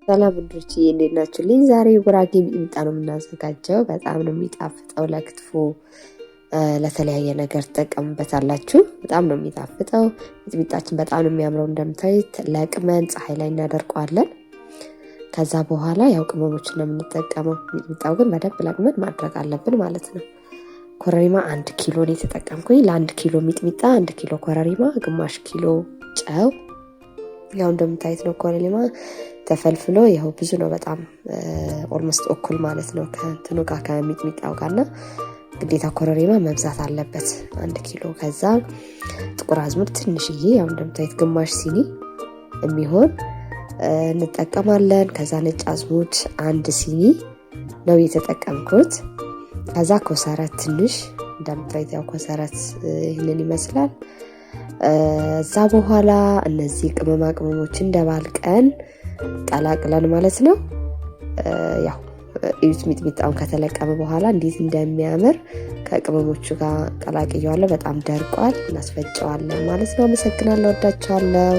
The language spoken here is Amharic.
ሰላም ውዶችዬ፣ እንዴት ናችሁልኝ? ዛሬ ጉራጌ ሚጥሚጣ ነው የምናዘጋጀው። በጣም ነው የሚጣፍጠው። ለክትፎ ለተለያየ ነገር ትጠቀሙበታላችሁ። በጣም ነው የሚጣፍጠው። ሚጥሚጣችን በጣም ነው የሚያምረው። እንደምታዩት ለቅመን ፀሐይ ላይ እናደርቀዋለን። ከዛ በኋላ ያው ቅመሞችን ነው የምንጠቀመው። ሚጥሚጣው ግን በደንብ ለቅመን ማድረግ አለብን ማለት ነው። ኮረሪማ 1 ኪሎ ነው የተጠቀምኩኝ። ለ1 ኪሎ ሚጥሚጣ 1 ኪሎ ኮረሪማ፣ ግማሽ ኪሎ ጨው። ያው እንደምታዩት ነው፣ ኮረሪማ ተፈልፍሎ ያው ብዙ ነው በጣም፣ almost እኩል ማለት ነው ከእንትኑ ጋር፣ ከሚጥሚጣው ጋር። እና ግዴታ ኮረሪማ መብዛት አለበት፣ 1 ኪሎ። ከዛ ጥቁር አዝሙድ ትንሽዬ፣ ያው እንደምታዩት ግማሽ ሲኒ የሚሆን እንጠቀማለን። ከዛ ነጭ አዝሙድ 1 ሲኒ ነው የተጠቀምኩት። ከዛ ኮሰረት ትንሽ፣ እንደምታዩት ያው ኮሰረት ይህንን ይመስላል። እዛ በኋላ እነዚህ ቅመማ ቅመሞችን ደባልቀን ቀላቅለን ማለት ነው። ያው እዩት፣ ሚጥሚጣውን ከተለቀመ በኋላ እንዴት እንደሚያምር ከቅመሞቹ ጋር ቀላቅየዋለሁ። በጣም ደርቋል። እናስፈጨዋለን ማለት ነው። አመሰግናለሁ። ወዳችኋለሁ።